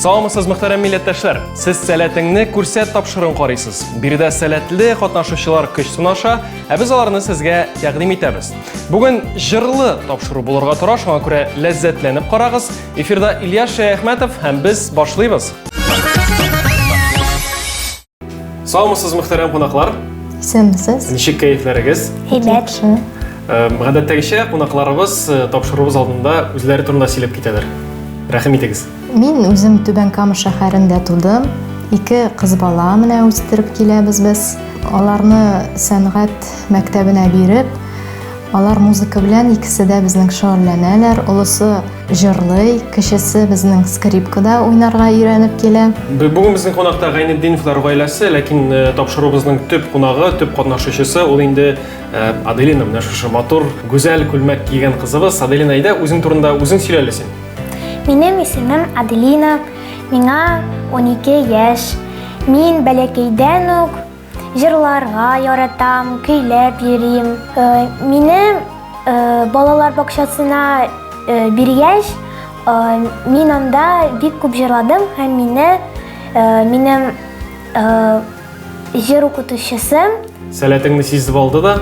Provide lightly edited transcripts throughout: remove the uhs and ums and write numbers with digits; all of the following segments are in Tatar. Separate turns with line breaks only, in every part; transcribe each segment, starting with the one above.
Саумысыз, мөхтәрәм милләттәшләр! Сез Сәләтеңне күрсәт тапшыруын карыйсыз. Биредә сәләтле катнашучылар көч сынаша, ә без аларны сезгә тәкъдим итәбез. Бүген җырлы тапшыру булырга тора, шуңа күрә ләззәтләнеп карагыз. Эфирда Ильяс Шәяхмәтов һәм без башлыйбыз. Саумысыз, мөхтәрәм кунаклар.
Исәнмесез.
Ничек кәефләрегез?
Әйбәт.
Гадәттәгечә кунакларыбыз тапшыруыбыз алдында үзләре турында сөйләп китәләр. Рәхим итегез.
Мин үзем Түбән Кама шәһәрендә тудым. Ике кыз бала менә үстереп киләбез без. Аларны сәнгать мәктәбенә биреп, алар музыка белән икесе дә безнең шөгыльләнәләр. Олысы җырлый, кечесе безнең скрипкада уйнарга өйрәнеп килә.
Бүген безнең кунакта Гайнетдиновлар гаиләсе, ләкин тапшыруыбызның төп кунагы, төп катнашучысы ул инде Аделина, менә шушы матур, гүзәл күлмәк кигән кызыбыз. Аделина, әйдә, үзең турында үзең сөйлә әле син.
Минем исемем Аделина, миңа 12 яшь. Мин бәләкәйдән үк җырларга яратам, көйләп йөрим. Мине балалар бакчасына биргәч, мин анда бик күп җырладым һәм мине минем җыр укытучысым
Сәләтеңне сизеп алды да,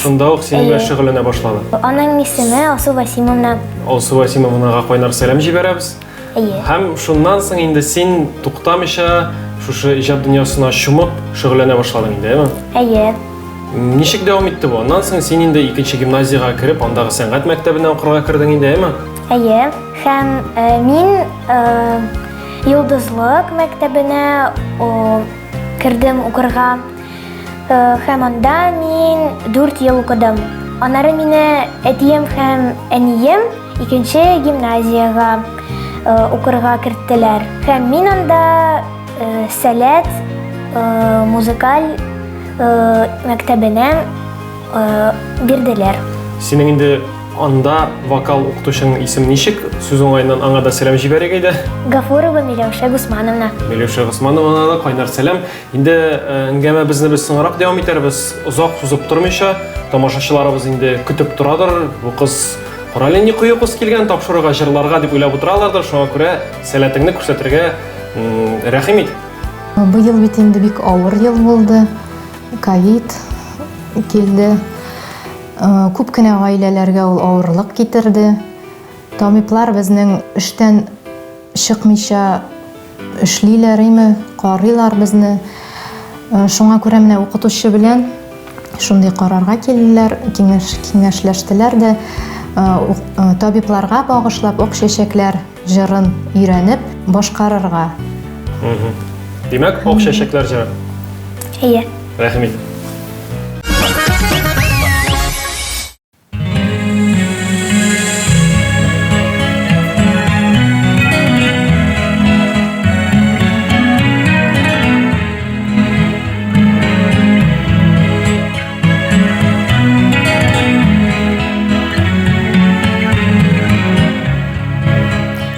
шунда ук синең белән шөгыльләнә башлады.
Аның исеме Алсу Васимовна.
Алсу Васимовнага кайнар сәлам җибәрәбез.
Әйе.
Һәм шуннан соң инде син туктамыйча шушы иҗат дөньясына чумып шөгыльләнә башладың инде, әйеме?
Әйе.
Ничек дәвам итте бу? Аннан соң син инде икенче гимназиягә кереп, андагы сәнгать мәктәбенә укырга кердең инде, әйеме?
Әйе. Һәм мин Йолдызлык мәктәбенә кердем укырга. Һәм анда мин 4 ел укыдым. Аннары мине әтием һәм әнием икенче гимназиягә укырга керттеләр. Һәм мин анда Сәләт музыкаль мәктәбенә бирделәр.
Синең инде анда вокал укытучының исеме ничек? Сүз уңаеннан аңа да сәлам җибәрик әйдә.
Гафурова Миләүшә Госмановна.
Миләүшә Госмановнага да кайнар сәлам. Инде әңгәмәбезне без соңрак дәвам итәрбез. Озак сузып тормыйча, тамашачыларыбыз инде көтеп торадыр. Бу кыз Карале, ни кыю кыз килгән тапшыруга җырларга дип уйлап утыралардыр. Шуңа күрә сәләтеңне күрсәтергә рәхим ит.
Быел бит инде бик авыр ел булды. Ковид килде. Күп кенә гаиләләргә ул авырлык китерде. Табиблар безнең эштән чыкмыйча эшлиләр име, карыйлар безне. Шуңа күрә менә укытучы белән шундый карарга килделәр, киңәш, киңәшләштеләр дә, табибларга багышлап Ак чәчәкләр җырын өйрәнеп башкарырга.
Димәк, Ак чәчәкләр җыры.
Әйе.
Рәхим ит.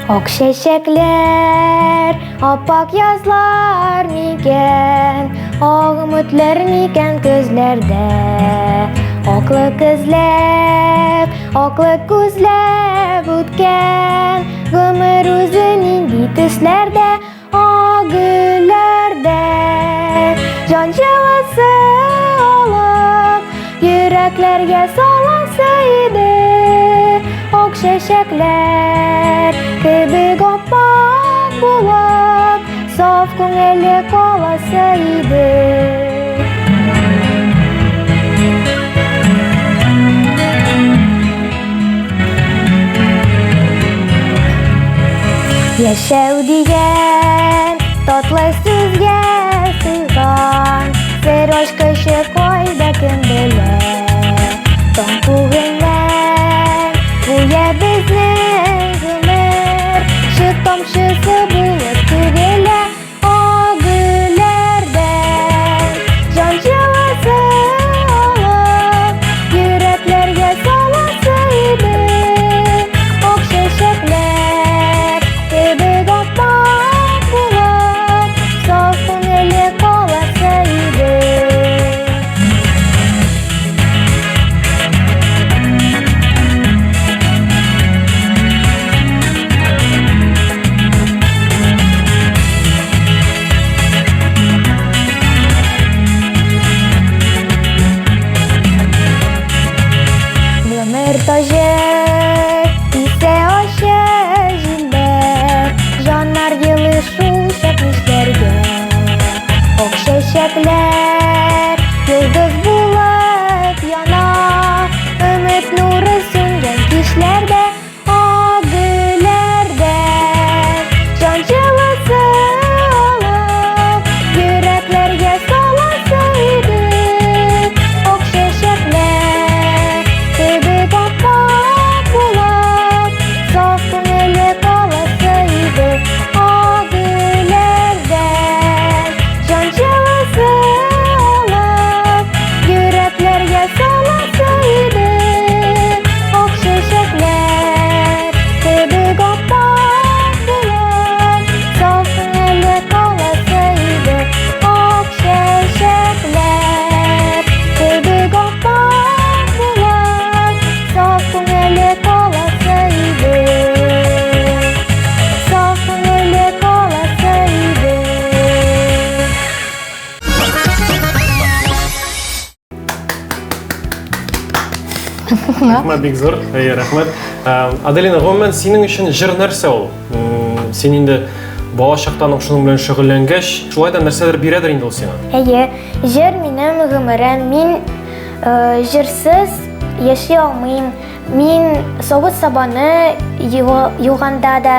Ак чәчәкләр, апак язлар микән, Ак өметләр микән көзләрдә? Аклык эзләп, аклык күзләп үткән Гомер үзе нинди төсләрдә, ак гөлләрдә. Җан җылысы алып, йөрәкләргә саласы иде. Ак чәчәкләр кебек аппак булып, Саф күңелле каласы иде. Яшәү дигән татлы сүзгә сыйган Сер ачкычы кайда кем белә Таң күгеннән гүя безнең гомер Чык тамчысы булып түгелә ак гөлләрдән. Җан җылысы алып, йөрәкләргә саласы иде. Ак чәчәкләр кебек аппак булып.
Миңа.
Рәхмәт бик зур. Әйе, рәхмәт. Аделина, гомумән, синең өчен җыр нәрсә ул? Син инде бала чактан ук шуның белән шөгыльләнгәч, шулай да нәрсәдер бирәдер инде ул сиңа.
Әйе, җыр минем гомерем. Мин җырсыз яши алмыйм. Мин савыт-сабаны юганда да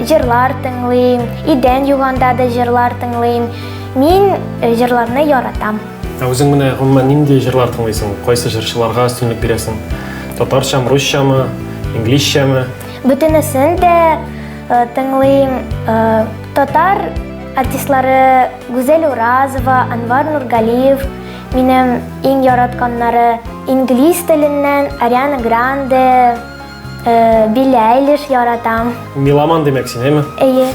җырлар тыңлыйм, идән юганда да җырлар тыңлыйм. Мин җырларны яратам.
Ә үзең менә гомумән нинди җырлар тыңлыйсың? Кайсы җырчыларга өстенлек бирәсең? Татарчамы, русчамы, инглизчәме?
Бөтенесен дә тыңлыйм. Татар артистлары Гүзәл Уразова, Анвар Нургалиев минем иң яратканнары. Инглиз теленнән Ариана Гранде, Билли Айлиш яратам.
Меломан димәк син, әйме?
Әйе.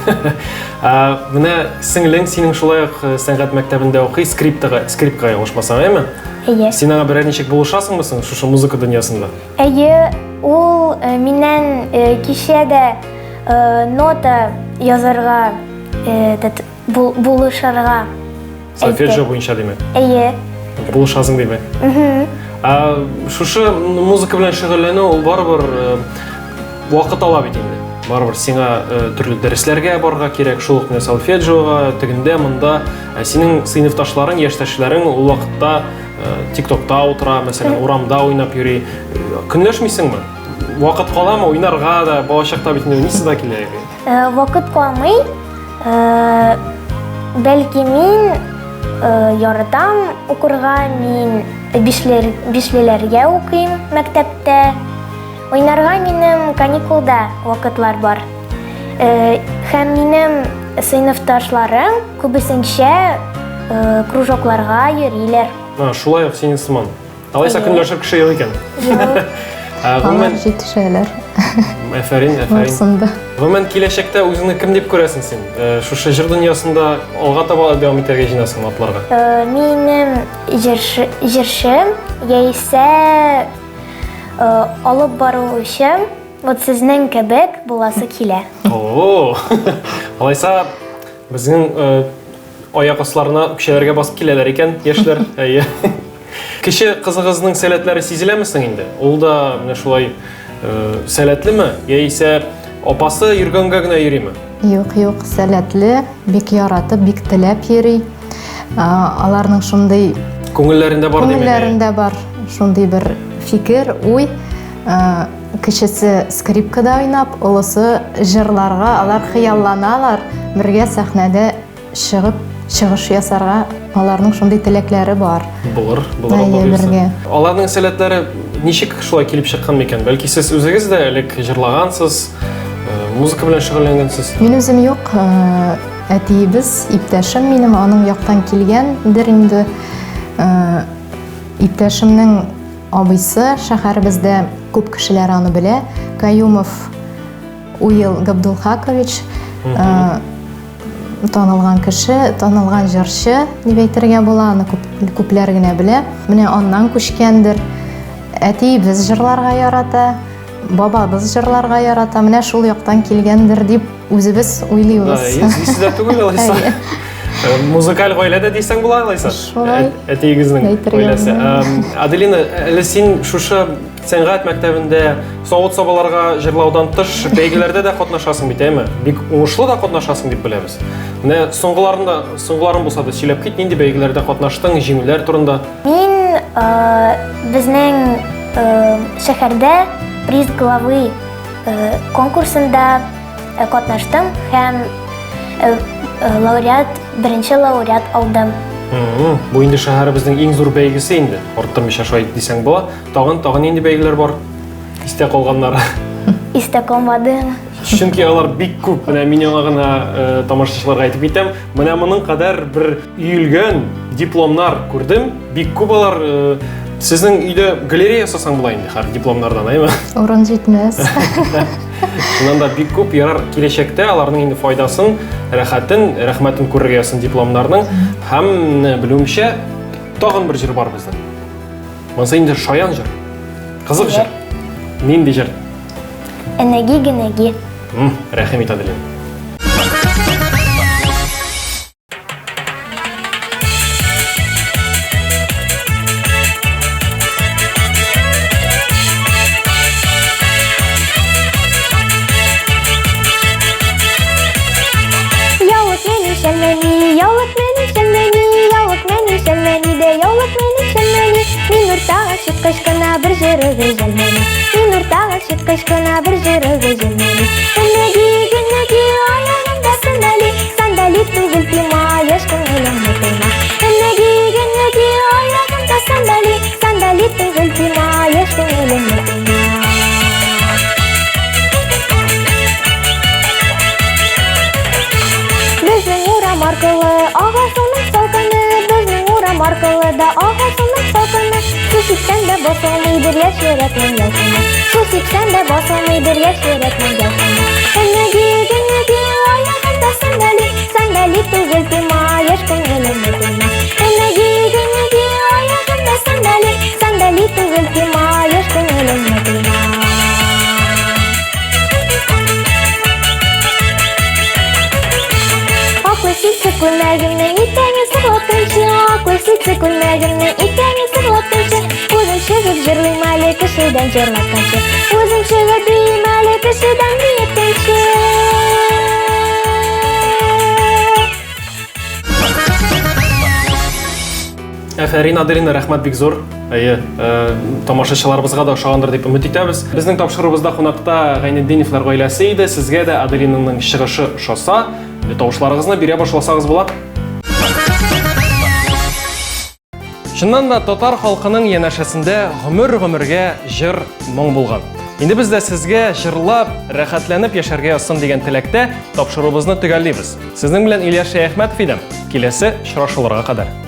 Менә сеңлең синең шулай ук сәнгать мәктәбендә укый, скриптага, скрипкага ялгышмасам, әйме?
Әйе.
Син аңа берәр ничек булышасыңмы соң шушы музыка дөньясында?
Әйе, ул миннән кичә дә нота язарга булышырга
Сольфеджио буенча димәк.
Әйе.
Булышасың димәк. Ә шушы музыка белән шөгыльләнү ул барыбер вакыт ала бит инде. Барыбер сиңа төрле дәресләргә барырга кирәк, шул ук менә сольфеджиога, тегендә, монда. Ә синең сыйныфташларың, яшьтәшләрең ул вакытта ТикТокта утыра, мәсәлән, урамда уйнап йөри. Көнләшмисеңме? Вакыт каламы уйнарга да, балачакта бит инде уйныйсы да килә.
Вакыт калмый. Бәлки мин яратам укырга, мин бишлеләргә укыйм мәктәптә. Уйнарга минем каникулда вакытлар бар. Һәм минем сыйныфташларым күбесенчә кружокларга йөриләр.
Шулай ук синең сыман. Алайса көнләшер кеше юк икән.
Юк. Алар җитешәләр.
Әфәрин, әфәрин.
Барсын да.
Гомумән, киләчәктә үзеңне кем дип күрәсең син? Шушы җыр дөньясында алга таба дәвам итәргә җыенасыңмы атларга?
Минем җырчы, җырчы яисә алып баручы, вот сезнең кебек буласы килә.
О, алайса безнең аяк асларына үкчәләргә басып киләләр икән яшьләр. Әйе. Кече кызыгызның сәләтләре сизеләме соң инде? Ул да менә шулай сәләтлеме яисә апасы йөргәнгә генә йөриме?
Юк, юк, сәләтле, бик яратып, бик теләп йөри. Аларның шундый
күңелләрендә бар димәк.
Күңелләрендә бар шундый бер фикер, уй. Кечесе скрипкада уйнап, олысы җырларга, алар хыялланалар, бергә сәхнәдә чыгып, чыгыш ясарга аларның шундый теләкләре бар.
Булыр, булыр, Алла бирсә. Аларның сәләтләре ничек шулай килеп чыккан микән? Бәлки сез үзегез дә элек җырлагансыз, музыка белән шөгыльләнгәнсез?
Мин үзем юк, әтиебез, иптәшем минем аның яктан килгәндер инде. Иптәшемнең Абыйсы шәһәребездә күп кешеләр аны белә. Каюмов Уел Габдулхакович танылган кеше, танылган җырчы дип әйтергә була, аны күп, күпләр генә белә. Менә аннан күчкәндер. Әтиебез җырларга ярата, бабабыз җырларга ярата. Менә шул яктан килгәндер дип үзебез уйлыйбыз.
Да, исе дә түгел алайса. Музыкаль гаилә дә дисәң була алайса.
Шулай.
Әтиегезнең гаиләсе. Аделина, әле син шушы сәнгать мәктәбендә савыт-сабаларга җырлаудан тыш бәйгеләрдә дә катнашасың бит, әйме? Бик уңышлы да катнашасың дип беләбез. Менә соңгыларын да, соңгыларын булса да сөйләп кит, нинди бәйгеләрдә катнаштың, җиңүләр турында.
Мин безнең шәһәрдә приз главы конкурсында катнаштым һәм лауреат, беренче лауреат алдым.
Бу инде шәһәребезнең иң зур бәйгесе инде. Арттырмыйча шулай дисәң була. Тагын, тагын нинди бәйгеләр бар? Истә калганнары.
Истә калмады.
Чөнки алар бик күп. Менә мин яңа гына тамашачыларга әйтеп китәм. Менә моның кадәр бер өелгән дипломнар күрдем. Бик күп алар. Сезнең өйдә галерея ясасаң була инде хәзер дипломнардан, әйме?
Урын җитмәс.
Шуннан да бик күп ярар киләчәктә аларның инде файдасын, рәхәтен, рәхмәтен күрергә язсын дипломнарның. Һәм белүемчә, тагын бер җыр бар безнең. Монысы инде шаян җыр. Кызык җыр. Нинди җыр?
Энәги генәги.
Рәхим ит, Аделина.
чыккач кына бер җырыгы җәлмәне. Мин уртага чыккач кына бер җырыгы җәлмәне. Геннәги, геннәги, аягымда сандали, сандали түгел пима, яшь күңелемне тыйма. Геннәги, геннәги, аягымда сандали, сандали түгел пима, яшь күңелемне тыйма. Безнең урам аркылы ага суның салкыны, безнең урам аркылы да ага суның салкыны. Су сипсәң дә басылмыйдыр яшь йөрәкнең ялкыны. Су сипсәң дә басылмыйдыр яшь йөрәкнең ялкыны. Геннәги, геннәги, аягында сандали, сандали түгел пима, яшь күңелемне тыйма. Геннәги, геннәги, аягында сандали, сандали түгел пима, яшь күңелемне тыйма. Аклы ситсы күлмәгемне итәге сырлатканчы, аклы ситсы күлмәгемне итәге сырлатканчы, үзем чыгып җырлыйм әле кешедән җырлатканчы, үзем чыгып биим әле кешедән биеткәнче.
Әфәрин, Аделина, рәхмәт бик зур. Әйе, э, тамашачыларыбызга да ошагандыр дип өмет итәбез. Безнең тапшыруыбызда кунакта Гайнетдиновлар гаиләсе иде. Сезгә дә Аделинаның чыгышы ошаса, тавышларыгызны бирә башласагыз була. Чыннан да татар халкының янәшәсендә гомер-гомергә җыр моң булган. Инде без дә сезгә җырлап, рәхәтләнеп яшәргә язсын дигән теләктә тапшыруыбызны төгәллибез. Сезнең белән Ильяс Шәяхмәтов идем. Киләсе очрашуларга кадәр.